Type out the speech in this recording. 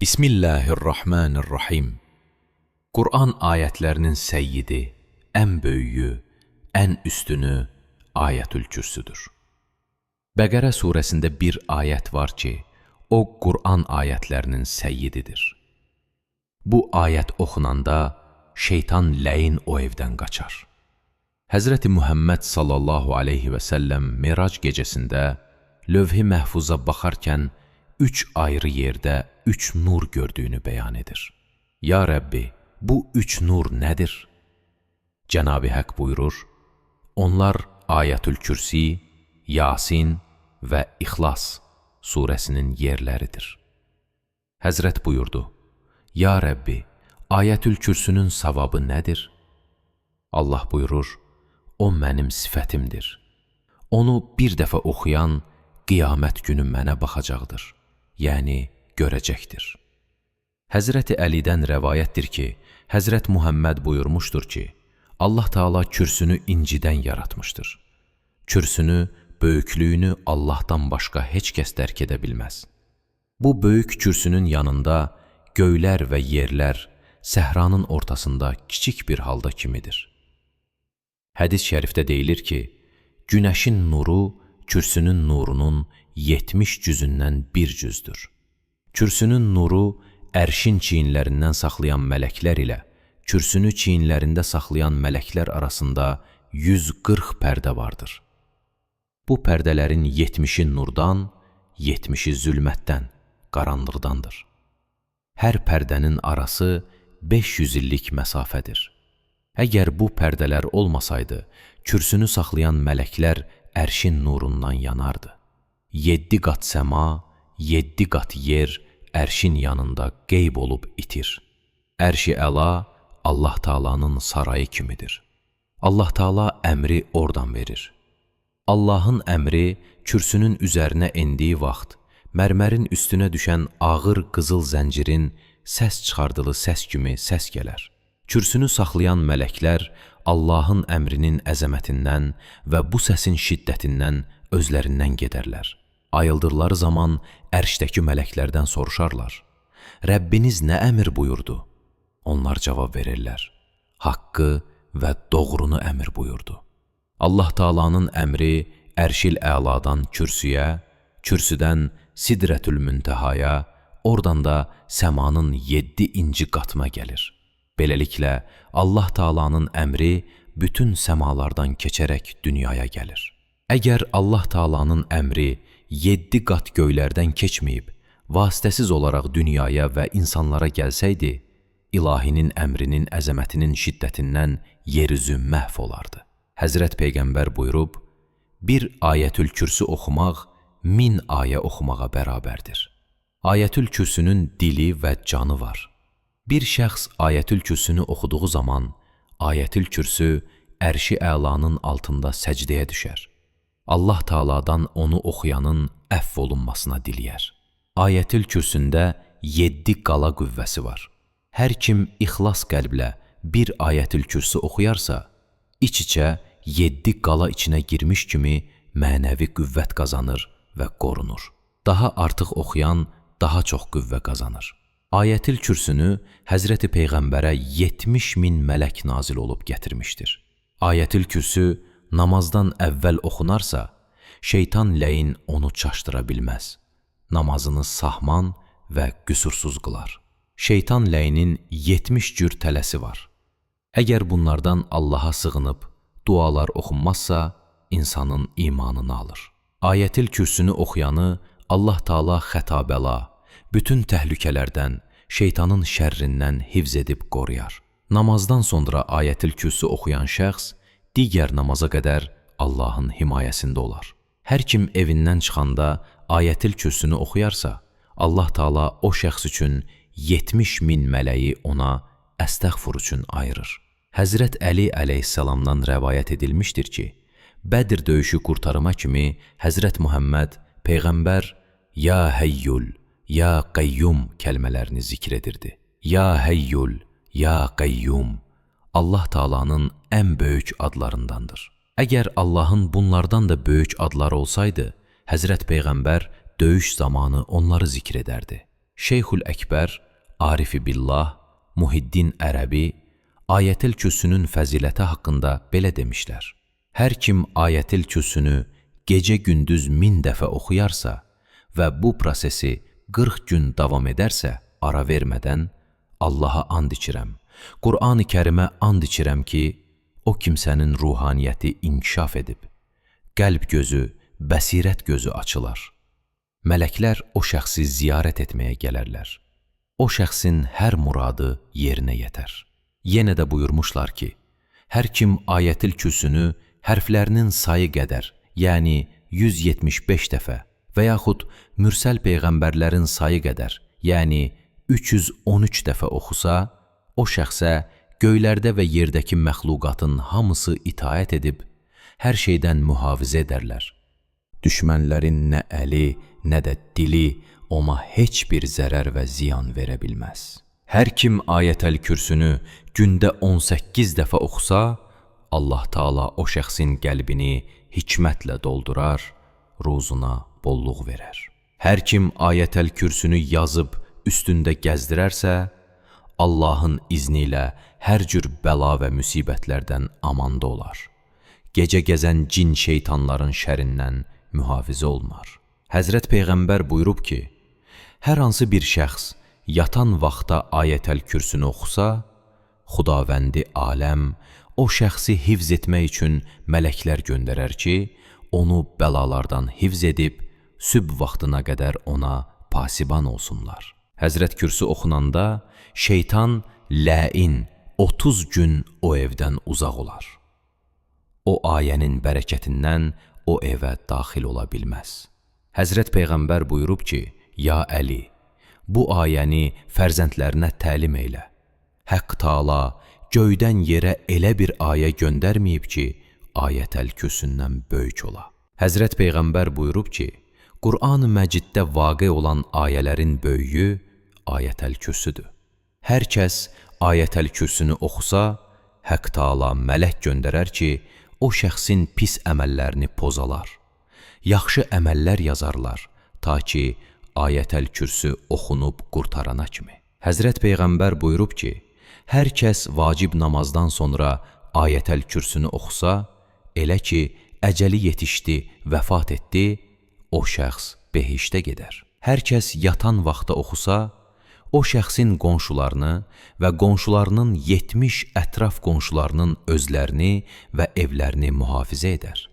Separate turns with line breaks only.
Bismillahirrahmanirrahim. Quran ayətlərinin səyyidi, ən böyüyü, ən üstünü Ayətül Kürsüdür. Bəqərə surəsində bir ayət var ki, o Quran ayətlərinin səyyididir. Bu ayət oxunanda şeytan ləin o evdən qaçar. Həzrəti Muhammed sallallahu aleyhi və səlləm Mirac gecəsində lövh-i məhfuza baxarkən üç ayrı yerdə üç nur gördüyünü bəyan edir. Ya Rəbbi, bu üç nur nədir? Cənab-ı Haqq buyurur, onlar Ayətül Kürsi, Yasin və İxlas surəsinin yerləridir. Həzrət buyurdu, Ya Rəbbi, Ayətül Kürsünün savabı nədir? Allah buyurur, o mənim sifətimdir. Onu bir dəfə oxuyan qiyamət günü mənə baxacaqdır, yəni görəcəkdir. Həzrəti Əlidən rəvayətdir ki, Həzrət Muhammed buyurmuşdur ki, Allah Teala kürsünü incidən yaratmışdır. Kürsünü, böyüklüyünü Allahdan başqa heç kəs dərk edə bilməz. Bu böyük kürsünün yanında göylər və yerlər səhranın ortasında kiçik bir halda kimidir. Hədis-i şərifdə deyilir ki, günəşin nuru kürsünün nurunun 70 cüzündən bir cüzdür. Kürsünün nuru ərşin çiyinlərindən saxlayan mələklər ilə kürsünü çiyinlərində saxlayan mələklər arasında 140 pərdə vardır. Bu pərdələrin 70-i nurdan, 70-i zülmətdən, qaranlıqdandır. Hər pərdənin arası 500 illik məsafədir. Əgər bu pərdələr olmasaydı, kürsünü saxlayan mələklər ərşin nurundan yanardı. 7 qat səma, 7 qat yer ərşin yanında qeyb olub itir. Ərş-i əla Allah Taala'nın sarayı kimidir. Allah Taala əmri oradan verir. Allahın əmri kürsünün üzərinə endiyi vaxt mərmərin üstünə düşən ağır qızıl zəncirin səs çıxardılı səs kimi səs gələr. Kürsünü saxlayan mələklər Allahın əmrinin əzəmətindən və bu səsin şiddətindən özlərindən gedərlər. Ayıldırları zaman ərşdəki mələklərdən soruşarlar. Rəbbiniz nə əmr buyurdu? Onlar cavab verirlər. Haqqı və doğrunu əmr buyurdu. Allah Taala'nın əmri ərşil əladan kürsüyə, kürsüdən Sidrətül Müntəhaya, oradan da səmanın 7 inci qatına gəlir. Beləliklə, Allah Taala'nın əmri bütün səmalardan keçərək dünyaya gəlir. Əgər Allah Taala'nın əmri 7 qat göylərdən keçməyib, vasitəsiz olaraq dünyaya və insanlara gəlsəydi, ilahinin əmrinin əzəmətinin şiddətindən yeryüzü məhv olardı. Həzrət Peyğəmbər buyurub, bir Ayətül Kürsü oxumaq 1000 ayə oxumağa bərabərdir. Ayətül Kürsünün dili və canı var. Bir şəxs Ayətül Kürsünü oxuduğu zaman Ayətül Kürsü ərşi əlanın altında səcdəyə düşər. Allah Taala'dan onu oxuyanın əfv olunmasına diləyər. Ayətül Kürsündə 7 qala qüvvəsi var. Hər kim ixlas qəlblə bir Ayətül Kürsü oxuyarsa, iç-içə 7 qala içinə girmiş kimi mənəvi qüvvət qazanır və qorunur. Daha artıq oxuyan daha çox qüvvə qazanır. Ayətül Kürsünü Həzrəti Peyğəmbərə 70 min mələk nazil olub gətirmişdir. Ayətül Kürsü namazdan əvvəl oxunarsa, şeytan ləin onu çaşdıra bilməz. Namazını sahman və qüsursuz qılar. Şeytan ləyinin 70 cür tələsi var. Əgər bunlardan Allaha sığınıb dualar oxunmazsa, insanın imanını alır. Ayətül Kürsünü oxuyanı Allah Taala xəta-bəla, bütün təhlükələrdən, şeytanın şərrindən hifz edib qoruyar. Namazdan sonra Ayətül Kürsü oxuyan şəxs digər namaza qədər Allahın himayəsində olar. Hər kim evindən çıxanda Ayətül Kürsünü oxuyarsa, Allah Taala o şəxs üçün 70 min mələyi ona əstəğfur üçün ayırır. Həzrət Əli əleyhissalamdan rəvayət edilmişdir ki, Bədir döyüşü qurtarıma kimi Həzrət Muhammed Peyğəmbər Ya Həyyul, Ya Qəyyum kəlmələrini zikr edirdi. Ya Həyyul, Ya Qəyyum Allah Taala'nın ən böyük adlarındandır. Əgər Allahın bunlardan da böyük adları olsaydı, Həzrət Peyğəmbər döyüş zamanı onları zikr edərdi. Şeyxül Əkbər, Arifi Billah, Muhiddin Ərəbi Ayətül Kürsünün fəziləti haqqında belə demişlər. Hər kim Ayətül Kürsünü gecə-gündüz 1000 dəfə oxuyarsa və bu prosesi 40 gün davam edərsə, ara vermədən Allaha and içirəm, Qur'an-ı Kərimə and içirəm ki, o kimsənin ruhaniyyəti inkişaf edib, qəlb gözü, bəsirət gözü açılar. Mələklər o şəxsi ziyarət etməyə gələrlər. O şəxsin hər muradı yerinə yetər. Yenə də buyurmuşlar ki, hər kim Ayətül Kürsünü hərflərinin sayı qədər, yəni 175 dəfə və yaxud mürsəl peyğəmbərlərin sayı qədər, yəni 313 dəfə oxusa, o şəxsə göylərdə və yerdəki məxluqatın hamısı itaət edib, hər şeydən mühafizə edərlər. Düşmənlərin nə əli, nə də dili ona heç bir zərər və ziyan verə bilməz. Hər kim Ayətəl Kürsünü gündə 18 dəfə oxusa, Allah Taala o şəxsin qəlbini hikmətlə doldurar, ruzuna bolluq verər. Hər kim Ayətəl Kürsünü yazıb üstündə gəzdirərsə, Allahın izni ilə hər cür bəla və müsibətlərdən amanda olar. Gecə gəzən cin şeytanların şərindən mühafizə olunar. Həzrət Peyğəmbər buyurub ki, hər hansı bir şəxs yatan vaxta Ayətəl Kürsünü oxusa, Xudavəndi aləm o şəxsi hifz etmək üçün mələklər göndərər ki, onu bəlalardan hifz edib, sübh vaxtına qədər ona pasiban olsunlar. Həzrət Kürsü oxunanda şeytan ləin 30 gün o evdən uzaq olar. O ayənin bərəkətindən o evə daxil ola bilməz. Həzrət Peyğəmbər buyurub ki, ya Əli, bu ayəni fərzəndlərinə təlim eylə. Həqq Taala göydən yerə elə bir ayə göndərməyib ki, Ayətəl Kürsündən böyük ola. Həzrət Peyğəmbər buyurub ki, Qur'an-ı Məciddə vaqe olan ayələrin böyüyü Ayətəl Kürsüdür. Hər kəs Ayətəl Kürsünü oxusa, Həqq Taala mələk göndərər ki, o şəxsin pis əməllərini pozalar. Yaxşı əməllər yazarlar, ta ki Ayətəl Kürsü oxunub qurtarana kimi. Həzrət Peyğəmbər buyurub ki, hər kəs vacib namazdan sonra Ayətəl Kürsünü oxusa, elə ki, əcəli yetişdi, vəfat etdi, o şəxs behiştə gedər. Hər kəs yatan vaxta oxusa, o şəxsin qonşularını və qonşularının 70 ətraf qonşularının özlərini və evlərini mühafizə edər.